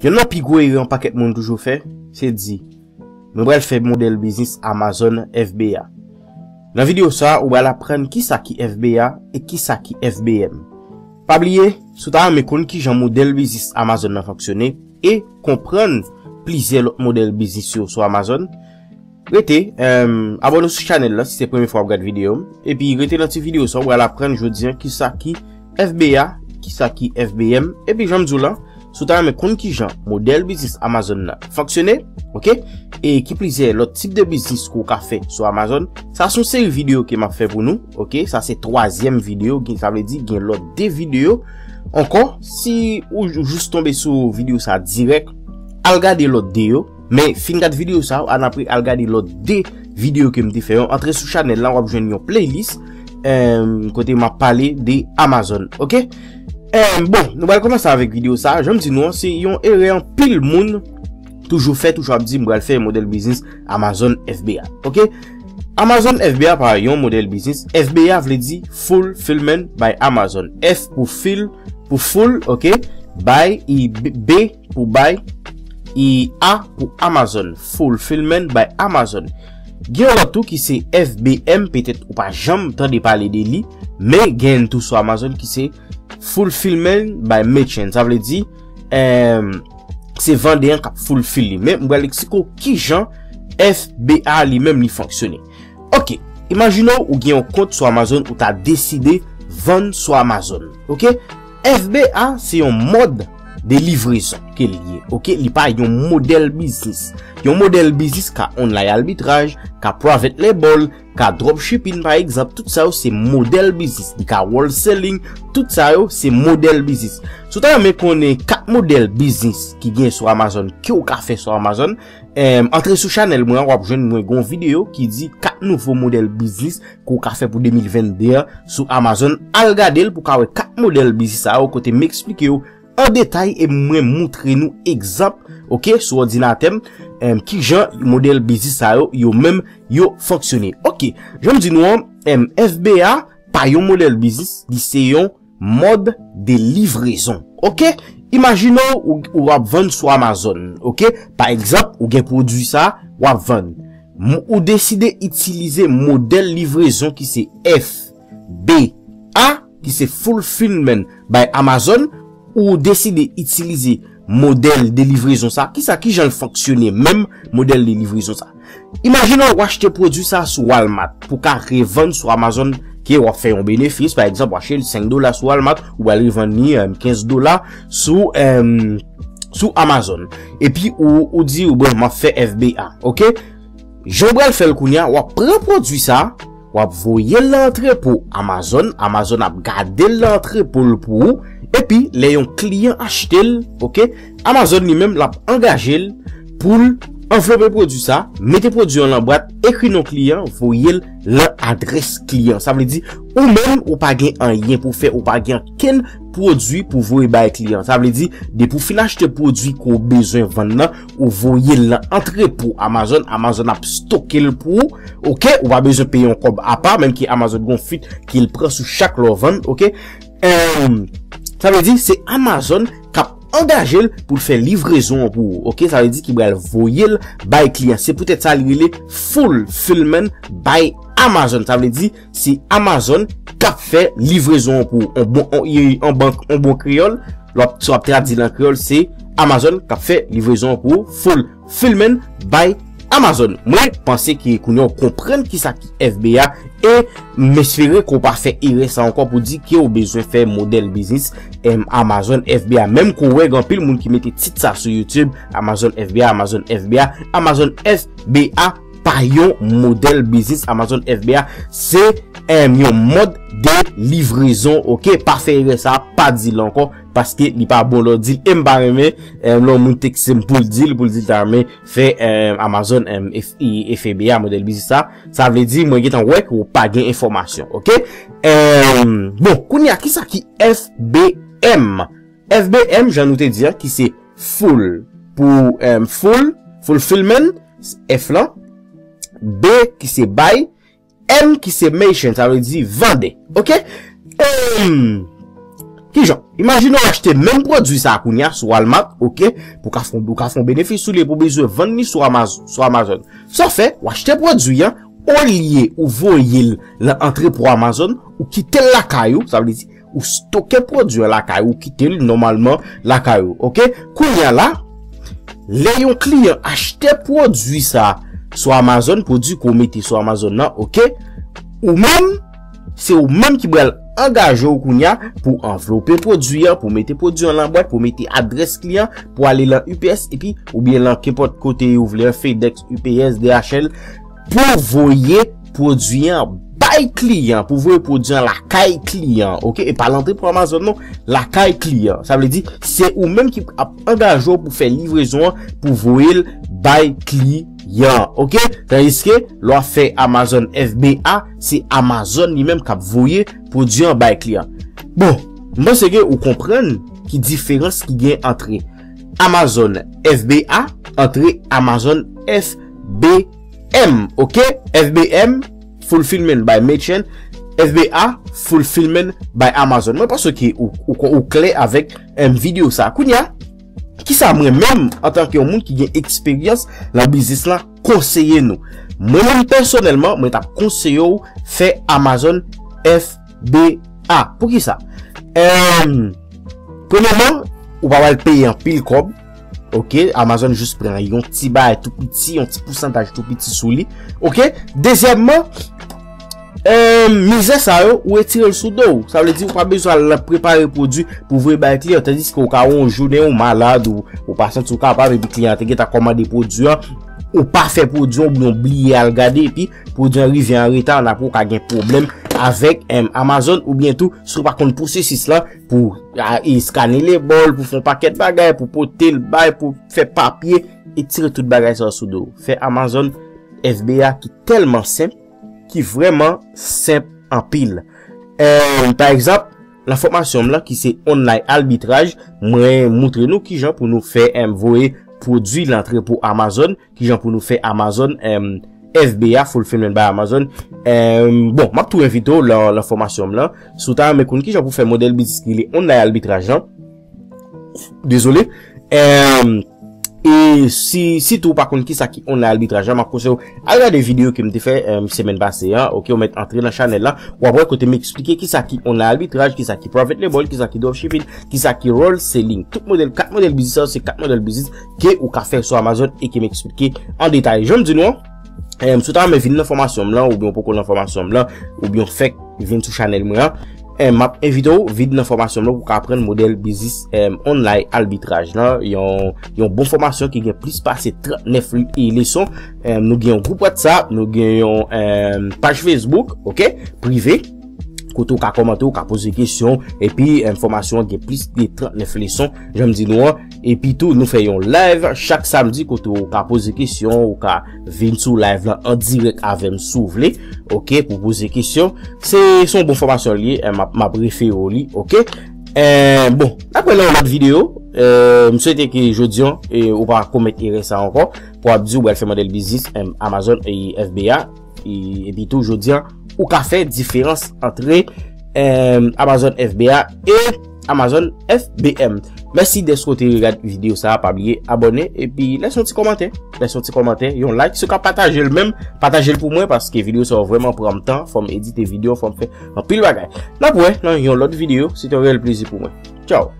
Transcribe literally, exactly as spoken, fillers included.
Yonn nan pi gwo erè yon pakèt moun toujou fè, se di, "Mwen pral fè modèl biznis Amazon F B A." Nan videyo sa a, ou pral aprann kisa ki F B A e kisa ki F B M. Pa bliye, si w ta renmen konn kijan modèl biznis Amazon nan fonksyone e konprann plizyè lòt modèl biznis yo sou Amazon, rete, em, abòne sou chanèl la si se premye fwa w ap gad videyo m. Epi rete nan ti videyo sa, w pral aprann jodi a kisa ki F B A, kisa ki F B M. Epi jan m di w la, si w ta renmen konn kijan modèl biznis Amazon nan fonksyone, oke? E ki plizyè lòt tip de biznis ke w ka fè sou Amazon, sa se yon seri videyo ke m ap fè pou nou, oke? Sa se twazyèm videyo, gen, sa vle di gen lòt de videyo ankò. Si ou jis tonbe sou videyo sa dirèk, al gade lòt de yo. Men fin gad videyo sa, ann apre al gade lòt de videyo ke m te fè yo. Antre sou chanèl la, w ap jwenn yon playlist, em, kote m ap pale de Amazon, oke? Em, bon, nou pral kòmanse avèk videyo sa. Jan m di nou an, se yon erè anpil moun toujou fè, toujou ap di, "M pral fè modèl biznis Amazon F B A." Oke? Amazon F B A pa yon modèl biznis. F B A vle di Fulfillment by Amazon. F pou fil, pou full, oke? By, i, B, B pou by, i, A pou Amazon. Fulfillment by Amazon. Gen yon lòt tou ki se F B M, petèt ou pa janm tande pale de li, men gen tou sou Amazon ki se Fulfillment by Merchant. Sa vle di, em, se vandè an k ap fulfill li. Men m pral eksplike w kijan F B A li menm li fonksyone. Oke, imajine w ou gen yon kont sou Amazon ou ta deside vann sou Amazon. Oke? F B A se yon mòd de livrezon ke li ye. Oke? Li pa yon modèl biznis. Yon modèl biznis ka online arbitraj, ka private label, ka dropshipping pa egzanp, tout sa yo se modèl biznis. Li ka wholesale, tout sa yo se modèl biznis. Si w ta renmen konnen kat modèl biznis ki gen sou Amazon, ke w ka fè sou Amazon, em, antre sou chanèl mwen an, w ap jwenn mwen gon videyo ki di kat nouvo modèl biznis ke w ka fè pou de mil vennde an sou Amazon. Al gade l pou w ka wè kat modèl biznis sa yo kote m eksplike yo an detay e mwen moutre nou egzanp, oke, sou òdinatè m, em, kijan modèl biznis sa yo, yo menm, yo fonksyone. Oke, jan m di nou an, em, F B A pa yon modèl biznis, li se yon mòd de livrezon. Oke? Imajine w, ou, ou ap vann sou Amazon, oke? Pa egzanp, ou gen pwodui sa, w ap vann. M-, ou deside itilize modèl livrezon ki se F B A, ki se Fulfillment by Amazon, ou deside itilize modèl de livrezon sa. Kisa, kijan l fonksyone menm modèl de livrezon sa? Imajine w achte pwodui sa sou Walmart pou ka revann sou Amazon ke w ap fè yon benefis. Pa egzanp, w achte l senk dola sou Walmart, ou pral revann li, em, kenz dola sou, em, sou Amazon. Epi ou, ou di, "Bon, m ap fè F B A," oke? Jan w pral fè l kounye a, w ap pran pwodui sa, w ap voye l nan antrepo Amazon, Amazon ap gade l nan antrepo l pou ou, epi lè yon kliyan achte l, oke, Amazon li menm l ap angaje l pou l anvlope pwodui sa, mete pwodui an nan bwat, ekri non kliyan, voye l nan adrès kliyan. Sa vle di, ou menm, ou pa gen anyen pou fè, ou pa gen okenn pwodui pou voye bay kliyan. Sa vle di, depi w fin achte pwodui ke w bezwen vann nan, ou voye l nan antrepo Amazon, Amazon ap stoke l pou ou, oke? Ou pa bezwen peye yon kòb apa, menm ke Amazon gon fit ke l pran sou chak lè w vann, oke? Em, sa vle di, se Amazon k ap angaje l pou l fè livrezon an pou ou, oke? Sa vle di ki pral voye l bay kliyan. Se poutèt sa li rele Fulfillment by Amazon. Sa vle di, se Amazon k ap fè livrezon an pou ou. An bon, an, an bank, an bon kreyòl, l ap, si w ap tradui l an kreyòl, se Amazon k ap fè livrezon an pou ou. Fulfillment by Amazon. Mwen panse ke kounye a w konprann kisa ki F B A e m espere ke w pa fè erè sa ankò pou di ke w bezwen fè modèl biznis, em, Amazon F B A. Menm ke w wè gen anpil moun ki mete tit sa sou YouTube, Amazon F B A, Amazon F B A, Amazon F B A pa yon modèl biznis. Amazon F B A se, em, yon mòd de livrezon, oke? Pa fè erè sa, pa di l ankò, paske li pa bon lè w di l. E m pa renmen, em, lè yon moun tekste m pou l di l, pou l di l ta renmen fè, em, Amazon, em, F, i, F B A, modèl biznis sa. Sa vle di, mwen gentan wè ke w pa gen enfòmasyon, oke? Em, bon, kounye a, kisa ki F B M? F B M, jan nou te di a, ki se full pou, em, full, fulfillment, F lan, B ki se by, M ki se merchant, sa vle di vandè. Oke? Em, Kijan? Imajine w achte menm pwodui sa a kounye a sou Walmart, oke, pou ka fè, ou ka fè yon benefis sou li, pou bezwen vann li sou Amazon, sou Amazon. Sa w fè, w achte pwodui an, olye ou voye l nan antrepo Amazon, ou kite l lakay ou, sa vle di, ou stoke pwodui an lakay ou, ou kite l nòmalman lakay ou, oke? Kounye a la, lè yon kliyan achte pwodui sa sou Amazon, pwodui ke w mete sou Amazon nan, oke? Ou menm, se ou menm ki pral angaje w kounye a pou anvlope pwodui an, pou mete pwodui an nan bwat, pou mete adrès kliyan, pou ale lan U P S, epi oubyen lan kenpòt kote ou vle, FedEx, U P S, D H L, pou voye pwodui an bay kliyan, pou voye pwodui an lakay kliyan, oke? E pa lantre pou Amazon non, lakay kliyan. Sa vle di, se ou menm ki ap angaje w pou fè livrezon an, pou voye l bay kliyan, oke? Tandiske, lè w ap fè Amazon F B A, se Amazon li menm k ap voye pwodui an bay kliyan. Bon, m panse ke ou konprann ki diferans ki gen antre Amazon F B A, antre Amazon F B M, oke? F B M, Fulfillment by Merchant, F B A, Fulfillment by Amazon. Mwen panse ke ou, ou, ou klè avèk, em, videyo sa. Kounye a, kisa mwen menm, antanke yon moun ki gen eksperyans nan biznis lan, konseye nou? Mwen menm pèsonèlman, mwen t ap konseye w fè Amazon F B A. Poukisa? Em, premyèman, ou pa pral peye anpil kòb. Oke, Amazon jis pran yon ti bagay tou piti, yon ti pousantaj tou piti sou li. Oke, dezyèmman, em, mizè sa yo, ou retire l sou do w. Sa vle di ou pa bezwen al prepare pwodui pou voye bay kliyan, tandiske ou ka wè yon jounen ou malad, ou, ou pa santi w kapab, epi kliyan an te gentan kòmande pwodui an, ou pa fè pwodui an, oubyen ou bliye al gade, epi pwodui an rive an reta, ann apre ou ka gen pwoblèm avèk, em, Amazon, oubyen tou, si w pa konn pwosesis lan, pou a, eskane lebòl, pou fè yon pakèt bagay, pou pote l bay, pou fè papye, etire tout bagay sa yo sou do w. Fè Amazon F B A ki tèlman senp, ki vrèman senp anpil. Em, pa egzanp, nan fòmasyon m lan, ki se Online Arbitrage, mwen montre nou kijan pou nou fè, em, voye pwodui lan antrepo Amazon, kijan pou nou fè Amazon, em, F B A, Fulfillment by Amazon. Em, bon, m ap tou envite w lan, lan fòmasyon m lan. Si w ta renmen konn kijan pou fè modèl biznis ki rele Online Arbitrage lan. Dezole. Em, e si, sitou w pa konn kisa ki Online Arbitrage lan, m ap konseye w al gade videyo ke m te fè, em, semèn pase a, oke, ou mèt antre nan chanèl la, w ap wè kote m eksplike kisa ki Online Arbitrage, kisa ki Profit Label, kisa ki Dropshipping, kisa ki Roll Selling. Tout modèl, kat modèl biznis sa yo, se kat modèl biznis ke ou ka fè sou Amazon e ke m eksplike an detay. Jan m di nou an, em, si w ta renmen vin nan fòmasyon m lan, oubyen w poko nan fòmasyon m lan, oubyen w fèk vin sou chanèl mwen an, em, m ap envite w vin nan fòmasyon m lan pou w ka aprann modèl biznis, em, Online Arbitrage lan, yon, yon bon fòmasyon ki gen plis pase trannèf l-, e leson. Em, nou gen yon gwoup WhatsApp, nou gen yon, em, paj Facebook, oke, prive. Kote w ka kòmante, w ka poze kesyon, epi, em, fòmasyon an gen plis de trannèf leson, jan m di nou an. Epi tou, nou fè yon live chak samdi kote w ka poze kesyon, w ka vin sou live lan an dirèk avè m si w vle, oke, pou poze kesyon. Se, se yon bon fòmasyon li ye, em, m ap, m ap refere w li, oke. Em, bon, n ap wè nan yon lòt videyo. Em, m swete ke jodi an, e, ou pa komèt erè sa ankò, pou w ap di w pral fè modèl biznis, em, Amazon e F B A. E, epi tou, jodi an, ou ka fè diferans antre, em, Amazon F B A e Amazon F B M. Mèsi dèske w te regade videyo sa a. Pa bliye abòne epi lèse yon ti kòmantè. Lèse yon ti kòmantè, yon like. Si w ka pataje l menm, pataje l pou mwen, paske videyo sa yo vrèman pran m tan. Fò m edite videyo, fò m fè anpil bagay. N ap wè nan yon lòt videyo. Se te yon reyèl plezi pou mwen. Tchaw!